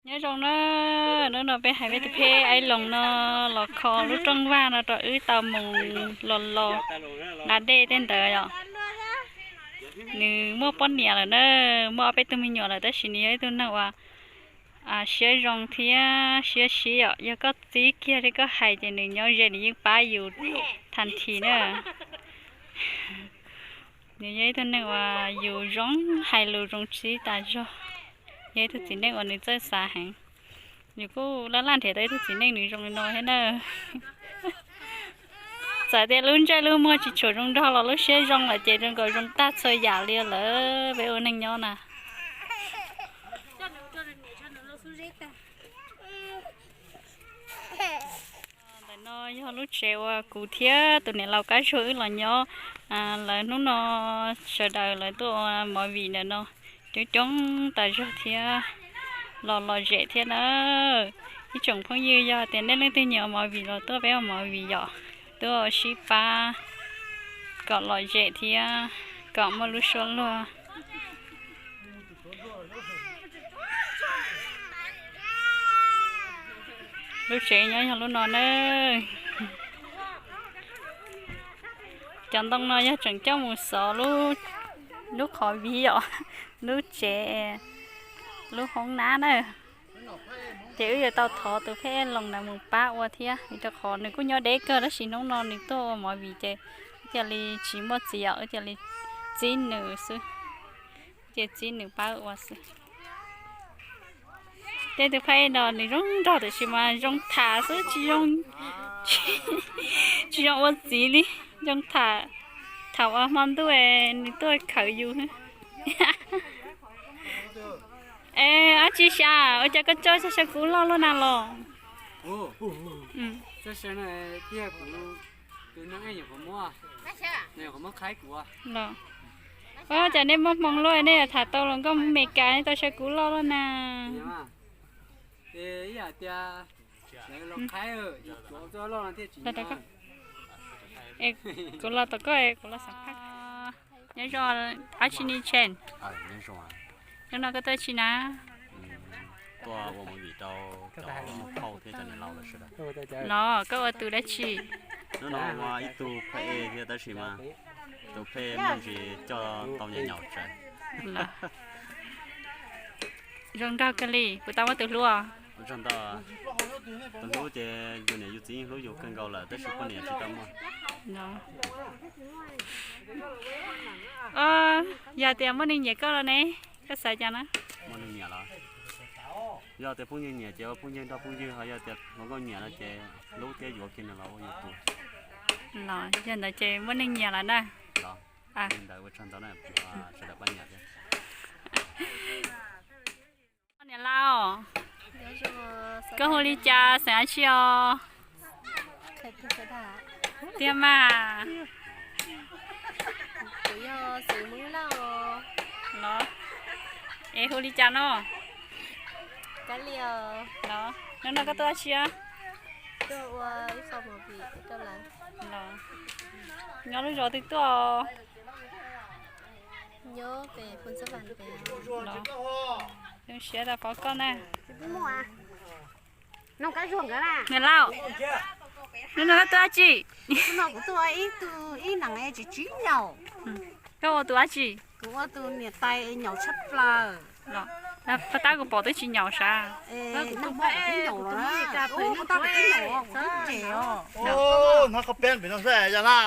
Nyob zoo na, hnub no peb hais peb tus pheb Aib Loos no los kho lub rooj vag no rau wb tau mus los los nqa dej tej ntawd yom. Nws muaj poj niam lawm na, muaj ob peb tug me nyuam lawm tab sis nws yog ib tug neeg uas siab zoo thiab siab sib yom. Yog koj txib kiag thiab koj hais ces nws nyob ze nws yeej pab yus thas this na. Nws yog ib tug neeg uas yus zoo, hais lus zoo txib tas zog. Yog ib tug txiv neej uas nws txawj xav heev. Yus kuj laj laj nrhiav tau ib tug txiv neej nws zoo li no thiab na. Txawm tias lub ntsej lub muag tsis tshua zoo nraug los lub siab zoo lawm ces zoo nkaus zoo tag txhua yam li lawm peb ua neej nyob na. Ntawm no yog lub tsev uas kuv thiab tus niam laus Kab Zuag wb los nyob. Lawv hnub no sawv daws lawv tuaj ua movie ntawm no coob coob tas zog thiab los lom zem thiab na. Ib tsoom phooj ywg, yog tias nej leej twg nyiam ua movie los tuaj peb ua movie yom, tuaj sib pab kom lom zem thiab kom muaj lub suab luag. Lub tsev nyob yog lub no na. Cov ntoo no yog tseem coj mus xov lub qhov viv yom, lub tsev, lub hoob nab na. Ces wb yuav tau thov tus phej Loos ntawd mus pab ua thiab, vim rau qhov nws kuj nyob deb kawg tab sis hnub no nws tuaj ua movie ces wb cia li tsis muaj txiv os, wb cia li txib nws xwb, ces txib nws pab ua xwb. Tej tus phej no nws zoo nraug tiam sis mas zoo tham xwb tsis zoo, tsis zoo ua txiv li, zoo tham, tham ua hmo ntuj nws tuaj khawm yus. Es dab tsi xya, ua cas koj coj txoj saw kuv loj luaj na los? Ua cas nej muaj hmoo luaj, nej yuav tham tau los nkauj Hmoob Amelikas, nej tau saw kuv loj luaj na. Kuv los tom koj, kuv los xam phaj. Nyob zoo, dab tsi ni Chen? Hnub no koj tuaj tsi na? Tuaj ua movie rau cov muaj phauj thiab cov niam laus lawv sawv daws. Los koj ua tus dab tsi? Hnub no ua ib tug phej thiab tab sis mas tus phej muaj ntsis coj tau nyaum nyaum tsawv. Zoo nraug kawg li, puas tau muaj tus hlub os? Zoo nraug, tus hlub ces yus niam yus txiv yeej hlub yus kawg nkaus lawm tab sis poj niam tsis tau muaj. Yog tias muaj neeg nyiam koj los ne, koj xav cas na? Muaj neeg nyiam los? Yog tias phooj ywg nyiam ces ua phooj ywg nrog phooj ywg, ho yog tias hluas nkauj nyiam no ces hlub thiab yuav kiag nws los ua yus tus. Los yog ntawd ces muaj neeg nyiam lawm na. Los li ntawd ua tsaug ntau na, sawv daws pab nyiam thiab. Niam laus, koj hu li cas, xeem dab tsi os? Tiag mas. Los, es hu li cas no? Los, hnub no koj tuaj dab tsi? Los, nyob lub zos twg tuaj? Zoo siab tau pom koj na. Niam laus, hnub no koj tuaj dab tsi? Koj ua tus dab tsi? Pab tab kuv pom twb tsis nyaum sav. Hnov qhov peb pem no xwb yog na.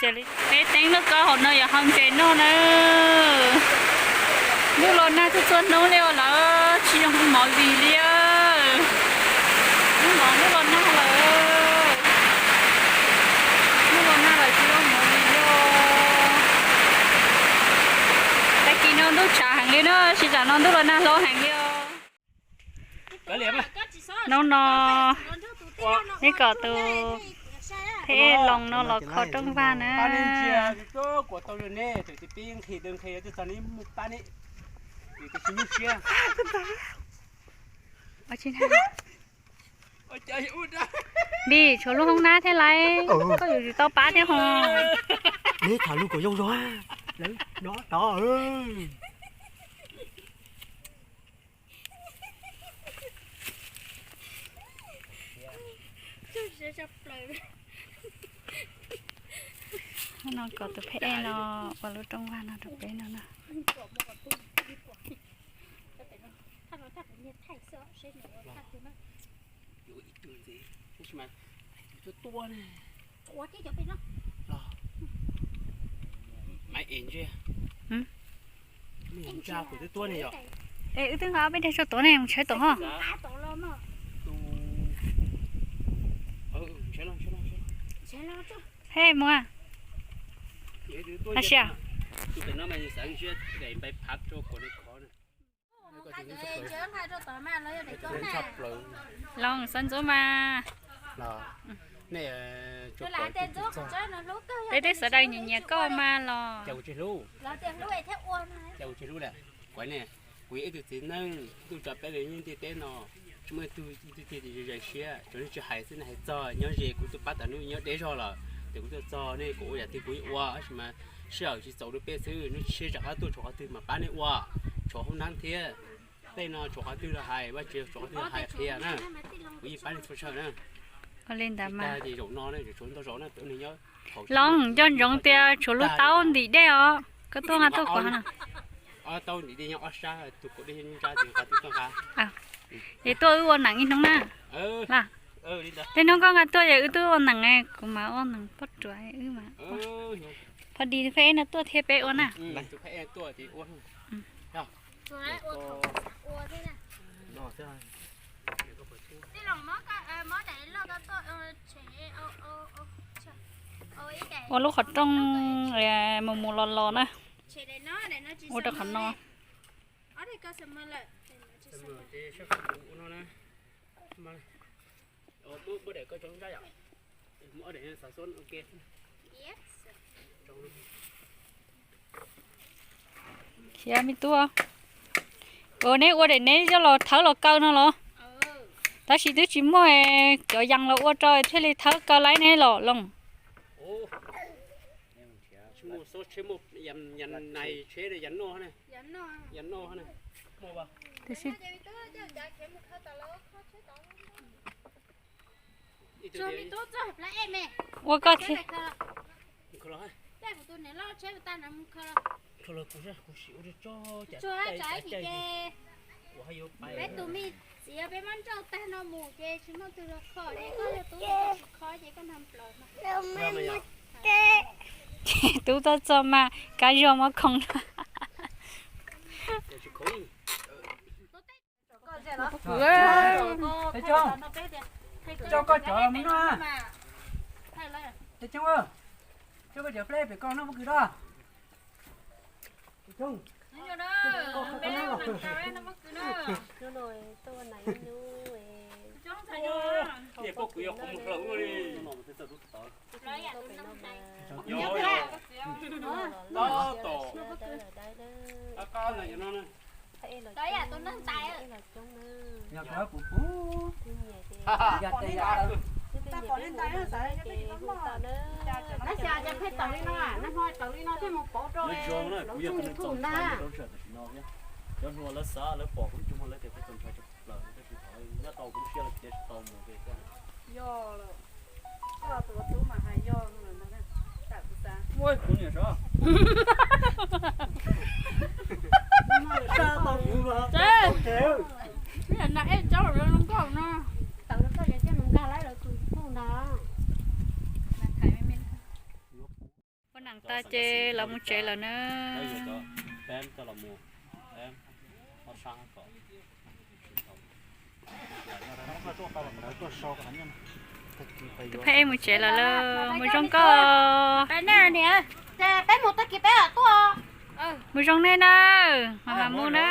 Peb teeb lub koj hauv no yog hau ntses noj na. Ntuj los nag txhua txhua hnub li os lawm, tsis zoo hu movie li. Hnub no ntuj los nag lawm, ntuj los nag lawm tsis zoo movie li. Tag kis no ntuj tshav heev li na, tsis tsam no ntuj los nag hlob heev li os. Hnub no neb kom tus phej Loos no los kho rooj vag na. Vim tshuav lub hoob nab thiab lauj, koj yuav tsum tau pab thiab ho. Neb tham lus kom zoo zog. Lawv no tod. Kom tus pheb ej no ua lub rooj vag no rau peb no na. Es wb twb nqa ob peb daim tso tuav ne, mus tshawb tuav ho. He mus. Los xav ntxuav mas. Peb twb sawv daws nyiam nyiam koj mas los. Kuv yog ib tug txiv neej tuaj tso peb li nyob ntiaj teb no, tsis muaj ib tug tiag tiag zoo siab, tsuas nej tsis hais xwb, nej hais txog nyob ze kuv tuaj pab tas hnub nyob deb zog lawm, ces kuv tuaj txog nej kom ua yam twg kuv yeej ua, tab sis mas sij hawm tsis txaus rau peb xwb, hnub tshiab rov qab tuaj tshuav qhov twg mas pab nej ua, tshuav hoob nab thiab. Tej no tshuav qhov twg los hais, Vajtswv tshuav qhov twg los hais qhia na, kuv yeej pab nej txhua tsav na. Ua li ntawd mas. Los nco ntsoov tias tshuav lub taub ntim dej os, koj tuaj nqa tuaj kuv no. Es tuaj wb ua neem ib hnub na. Tej hnub koj nqa tuaj ces wb twb ua neem, kuv mas ua neem poj ruam wb mas. Pho di pheb ej no tuaj thiab peb ua na. Ua lub qhov rooj mus mus los los na. Ua rau qhov no. Khiav me tub. Ua neb ua daim neb coj los thawb los kaw no los? Tab sis twb tsis muaj cov yas los ua rau thiaj li thawb kaw laib neb los Looj. Ua koj thiab. Peb tus me txiv peb muab nrauj tag no mus ces tsis muaj tus los kho ces koj yog tub tsis kho ces koj nrog plaws no. Tub txog txog mas kab zuag muab khoov. Coj koj cov mus noj. Teb Coob, coj koj cov peb pem koj noj pob kws da. Teb Coob, koj noj pob kws. Niam poj kwv yuav qhov mus hlawv ua li. Tab tom qab qab na yuav no na. Yog kuv puv. Tab tom ne ntais xav yog koj tsis tau noj. Tab xyov ces pheej tawm li no, nag hmo tawm li no thiaj mus pauv rau lawv tshooj YouTube na. Cov hluas lawv xav lawv pom kuv cov muag lawv tias peb txaus ntshai tshaj plaws, tab sis thaum nyob tau kuv siab lawv tias tsis tau mus ces yog lawm. Koj tus tub mas hais yog lawm ntag, tam kuv xav. Muaj kuv niam sav. Tau kuv mas tau kev. Niam nas ej tsaub zoo nkauj no. Tawm rau koj ces coj mus nkag laib lawv tus phooj ntag. Ua neem tas ces lawv mus tsev lawm na. Tus phab ej mus tsev lawm lauj, mus zoo koj. Peb mus tag kis peb mam tuaj. Mus zoo nej na, mam mam mus na.